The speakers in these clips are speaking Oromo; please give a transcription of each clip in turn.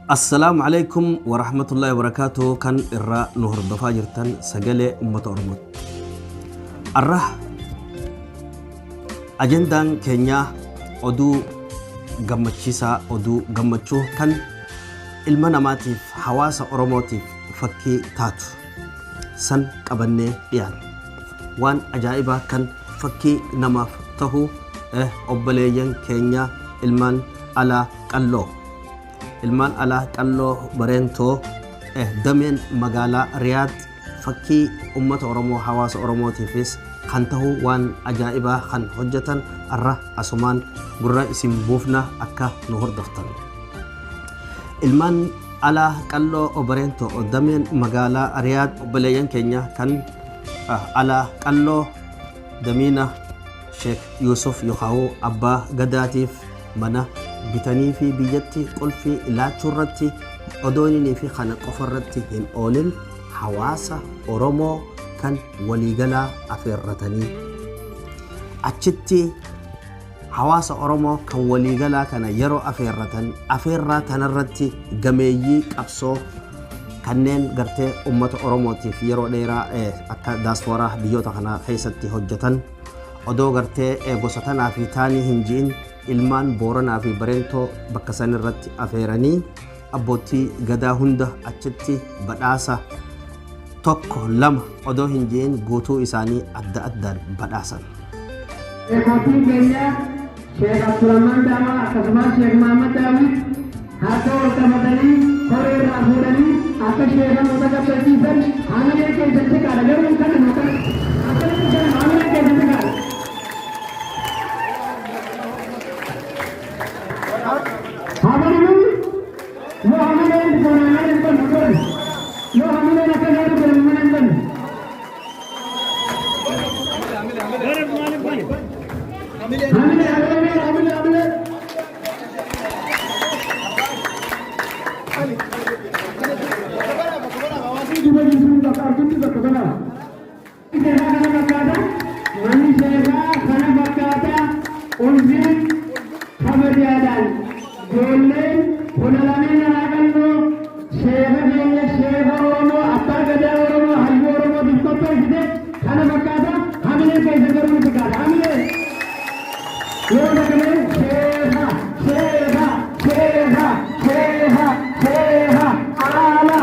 Assalaamu alaikum wa rahmatullahi wa barakaatuh kan irraa nu hordofaa jirtan sagalee uummata Oromoo. Arra ajendaan keenyaa oduu gammachiisaa, oduu gammachuu kan ilma namaatiif, hawaasa Oromootiif fakkii taatu san qabannee dhiyaanne. Waan ajaa'ibaa kan fakkii namaaf tahu, obboleeyyan keenya ilmaan alaa qalloo. Ilmaan alaa qalloo Bareentoo, dameen magaalaa Riyaad fakkii ummata Oromoo, hawaasa Oromootiifis kan tahu waan ajaa'ibaa kan hojjetan arra asumaan gurra isin buufna, akka nu hordoftan. Ilmaan alaa qalloo Bareentoo dameen magaalaa Riyaad, obboleeyyan keenya kan alaa qalloo damiina Sheek Yuusuf Yohaawuu Abbaa Gadaatiif mana bitanii fi biyyatti qulfii laachuu irratti odooninii fi kana qofa irratti hin oolin, hawaasa Oromoo kan waliigalaa afeerratanii achitti hawaasa Oromoo kan waliigalaa kana yeroo afeerratan, afeerraa tanarratti gameeyyii qabsoo kanneen gartee ummata Oromootiif yeroo dheeraa akka daaspooraa biyyoota kana keessatti hojjetan, odoo gartee gosa tanaa fi taanii hin ji'in, ilmaan Booranaa fi Bareentoo bakka san irratti afeeranii, abbootii gadaa hunda achitti badhaasa tokko lama odoo hin ji'in guutuu isaanii adda addaan badhaasan. Sheekotiin keenya Sheek Abdurrahman Daawaa akkasumas Sheek Mahammad Daawit harka wal qabatanii koree irraa fuudhanii akka sheeka nu taqabbalchiisan hamilee keessan xiqqaadha, garuu hin kennamu akkana akkanatti kennamu, hamilee keessan xiqqaadha. Habanamuu yoo hamileen bonaa mana hin bannu godhan, yoo hamileen akka gaarii godhan mana hin bannu. Hamilee, hamilee, hamilee, hamilee. Bakka kanaa. Seeraa kana fakkaata. Manni seeraa kana fakkaata. Ulfiin kabajaadhaan ijoolleen 12n alaa qalloo sheeka keenya, sheeka Oromoo, abbaa gadaa Oromoo, hayyuu Oromootiif qopheessite kana fakkaata. Hamilee keessa garuu ni xiqqaata. Hamilee yoo sagalee sheeka, sheeka, sheeka, sheeka, sheeka, ala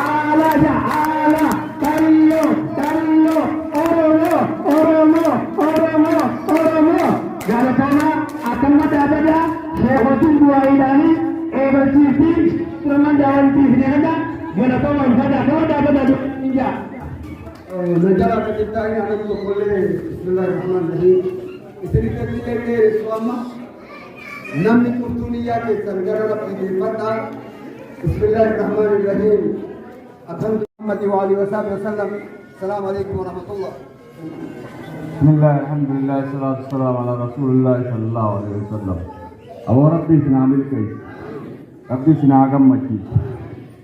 ala ja ala qalloo qalloo Oromoo, Oromoo, Oromoo, Oromoo. Galatoomaa. Akkanuma dhaabadaa sheekotiin du'aayiidhaanii eegalchiifti Abdurrahman Daawwitii fi jedhama. Galatooma, ulfaadhaa, akkama dhaabadaa hin jaa. Najala akka qixxaa'ina namni tokkollee. Bismillahi rahmaan rahiim. Isin illee dheeressu, amma namni cuftuu niyyaa keessan gara Rabbii deeffadhaa. Bismillahi rahmaan rahiim. Alhamdulillahi wa alihi wa sahbihi wa sallam. Salaamu alaikum wa rahmatullah. بسم الله، الحمد لله، الصلاة والسلام على رسول الله صلى الله عليه وسلم. أبو ربي سنا ملكي ربي سنا قمتي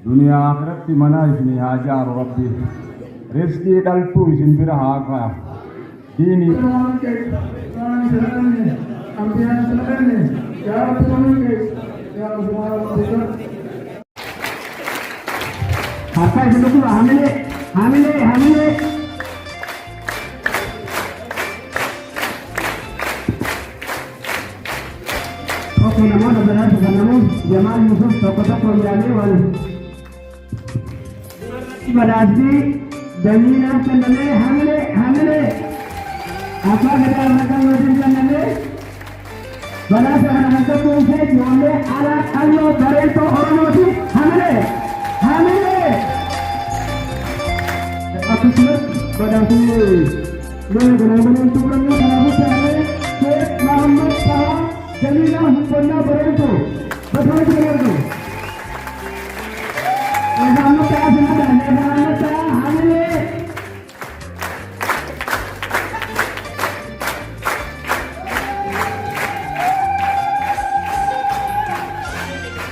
دنيا آخرتي منا إسني هاجار ربي رزقي دلتو إسن برها هاكا ديني. أنبياء يا رب يا رب. Harka isin dhukkubaa, hamilee, hamilee, hamilee. Oke, namoota biraatu kennamuuf Jamaal Yusuf tokko tokko ilaalee wal badhaasni damiinaaf kennamee, hamilee, hamilee, abbaa gadaa maqaa kennamee. Badhaasa kana kan qopheesse ijoollee alaa qalloo Bareentoo Oromooti. Hamilee, hamilee. Akkasumas badhaasni lola kanaa malee xumuramne. Kanaafuu ta'ee Sheek Mahammad Tahaa Jaliilaa Humbannaa Bareentoo bakka hojii kan argamu. Muhammad Tahaa Sinadha, Muhammad Tahaa, hamilee.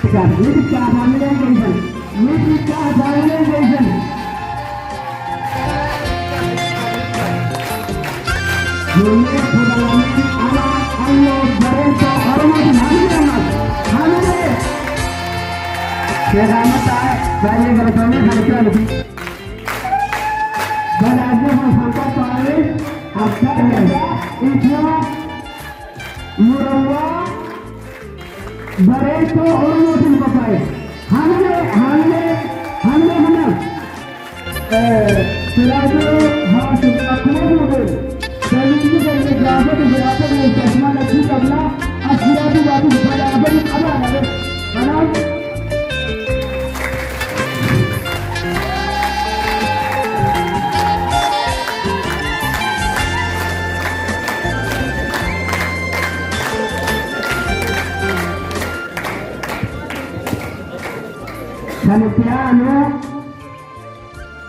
Ni xiqqaata hamileen keessan. Ni xiqqaata hamileen keessan. Ijoollee 12n alaa qalloo Bareentoo Oromootiin, hamilee ammas. Hamilee. Sheekh Ahmad Xahaa baay'ee galatoomee kan itti aanuti. Badhaasni kun kan qophaa'e abbaa gadaa Itiyoo Murawwaa Bareechoo Oromootiin qophaa'e. Hamilee hamilee hamilee kanaaf. Silaatoo Haashim akkuma fuudheen daliilli keenya gaafa dhufe akka dhufe asumaan achii qabna as jiraatu baatus badhaafamu qabaa malee. Kanaaf kan itti aanu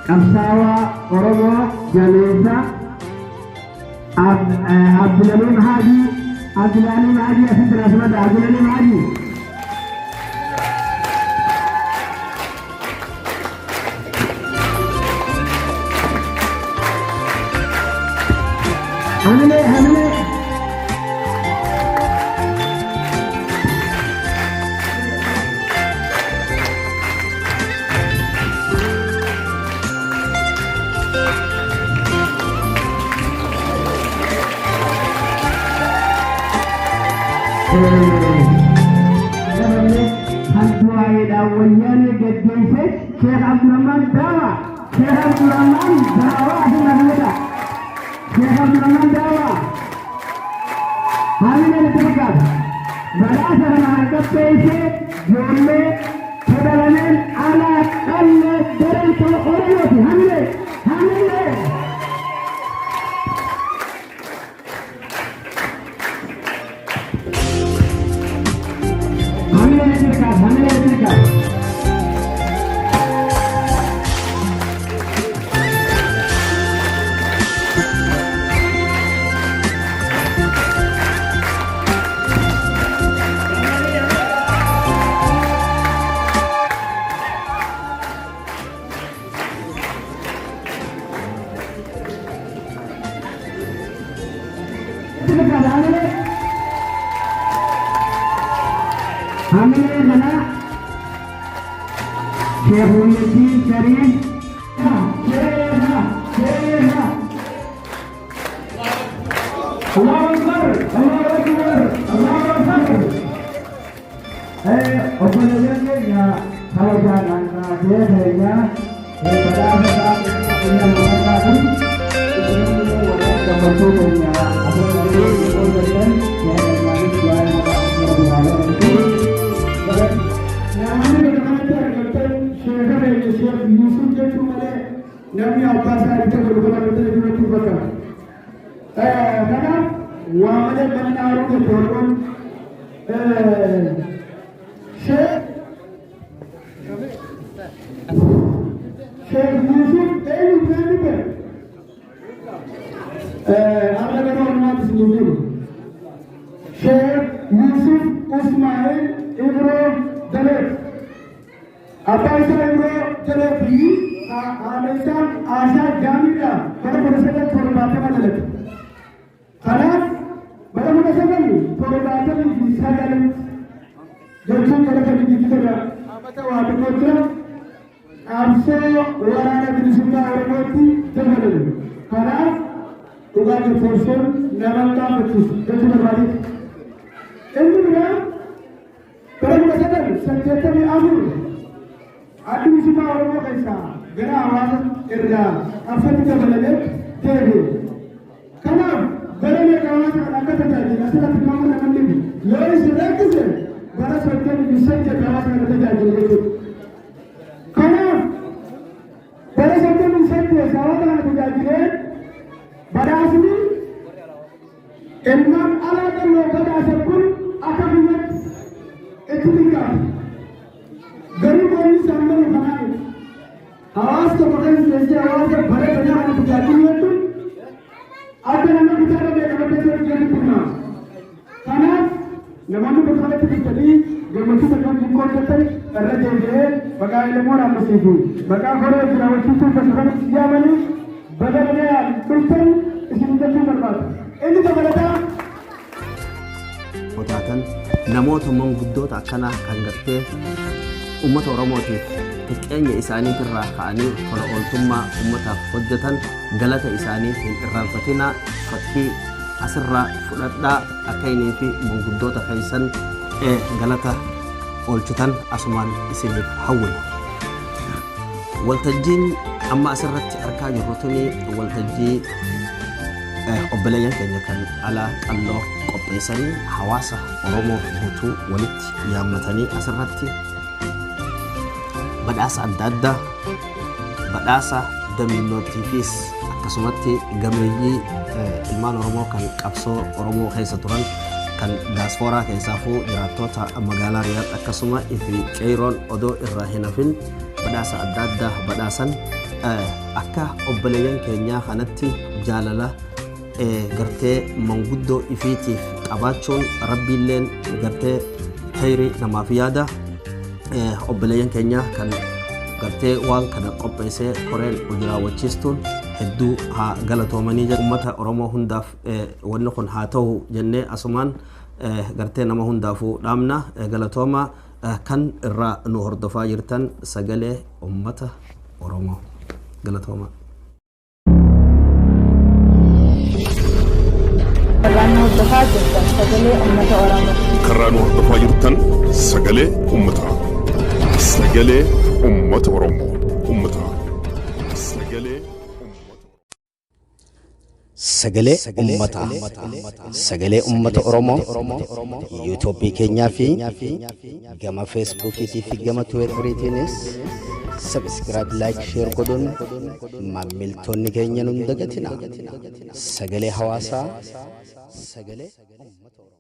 Qabsaawaa Oromoo gameessa Abdulaliim Haajii Abdulaliim Haajii asitti na simadha Abdulaliim Haajii. Hamilee hamilee. Wayyaanee geggeesse Sheekh Abdurrahman Daawa Sheekh Abdurrahman Daawa asirraa mul'ata Sheekh Abdurrahman Daawa Haalli natti fakkaata. Badhaasa kana kan qopheesse ijoollee 12n alaa qallee Bareentoo Oromooti. Hamilee! Hamilee! Hamilee natti fakkaata. Hamilee natti fakkaata. Hamilee kana Sheekh Muhyiddin Shariif Sheekha Sheekha Allahu Akbar Allahu Akbar Allahu Akbar. Obboleeyyan keenya kabajaan hangaafee keenya badhaasa isaa biyya mallataa kun isinillee warra gammachuu keenya asirratti qooddatan keenyaanis waa'ee maqaa rabbi haa jedhamtu. Namoonni bakka kanatti argamtan sheeka keenya Sheekh Yuusuf jechuu malee namni abbaa isaa itti godhu kana argatanii dubbachuu fakkaata. Kanaaf waa malee manni haaruu jechuun Sheekh Yuusuf eenyu biraan dhufe? Har'a gara Oromaatti isin jiru. Sheekh Yuusuf Ismaa'il Ibroo Daleet. Abbaa isaa Ibroo Jalee fi haadha isaa Aashaa Jaamiidha bara 1970 dhalate. Kanaaf bara 1979 jechuun gara kamii jira amata waa xiqqoo jira qabsoo waraana bilisummaa Oromootti dabalame. Kanaaf dhugaa jirtu nama gaafachiisu jechuu barbaadeeti. Inni biraa bara 1984 Addi Bilisummaa Oromoo keessaa gara hawaasa irraa qabsootti dabalamee deebi'e. Kanaaf bara meeqa hawaasa kana akka tajaajile asirratti maamul nama dhibu yoo isin rakkise bara 38 hawaasa kana tajaajile jechuudha. Kanaaf bara 38 hawaasa kana tajaajilee badhaasni Ilmaan alaa qalloo badhaasan kun akka biyyatti itti xiqqaate. Garuu qoonni isaan malu kanaa miti. Hawaasa tokko keessa teessee hawaasa bara kanaa kana tajaajilu jechuun akka nama kitaaba beekamaa keessa hojjetutti himama. Kanaaf namoonni bakka kanatti dhuftanii gammachuu takka wajjin qooddattan irra deebi'ee maqaa Elemoo Raammasii fi maqaa koree jiraawwachiistuu bakka kanatti yaamanii baga nagayaan dhuftan isin jechuu barbaadu. Inni dabalataa taatan namoota manguddoota akkanaa kan gartee Uummata Oromootiif xiqqeenya isaaniitirraa ka'anii tola ooltummaa uummataaf hojjetan galata isaanii hin irraanfatinaa. Fakkii asirraa fudhadhaa, akka inni fi manguddoota keessan galata oolchitan asumaan isiniif hawwina. Waltajjiin amma asirratti argaa jirru tuni waltajjii obboleeyyan keenya kan alaa qalloo qopheessanii hawaasa Oromoo guutuu walitti yaammatanii asirratti badhaasa adda addaa, badhaasa damiinootiifis, akkasumatti gameeyyii ilmaan Oromoo kan qabsoo Oromoo keessa turan, kan daaspooraa keessaafuu jiraattota magaalaa Riyaad, akkasuma fi qeeroon odoo irraa hin hafin badhaasa adda addaa badhaasan. Akka obboleeyyan keenyaa kanatti jaalala gartee manguddoo ifiitiif qabaachuun rabbiilleen gartee khayrii namaaf yaada. Obboleeyyan keenya kan gartee waan kana qopheessee koreen hojii raawwachiistuun hedduu haa galatoomanii jedhu. Uummata Oromoo hundaaf wanni kun haa ta'u jennee asumaan gartee nama hundaafuu dhaamna. Galatooma kan irraa nu hordofaa jirtan Sagalee Uummata Oromoo, galatooma. Irraan nu hordofaa jirtan Sagalee Uummata Oromoo. Karraa nu hordofaa jirtan Sagalee Uummataa. Sagalee Uummata Oromoo. Uummataa. Sagalee Uummata. Sagalee Uummataa. Sagalee Uummata Oromoo yuutuubii keenyaa fi gama feesbuukiitii fi gama tiweetiriitiinis subscribe, like, share godhuun maamiltoonni keenya nun dagatina. Sagalee hawaasaa, Sagalee Uummata Oromoo.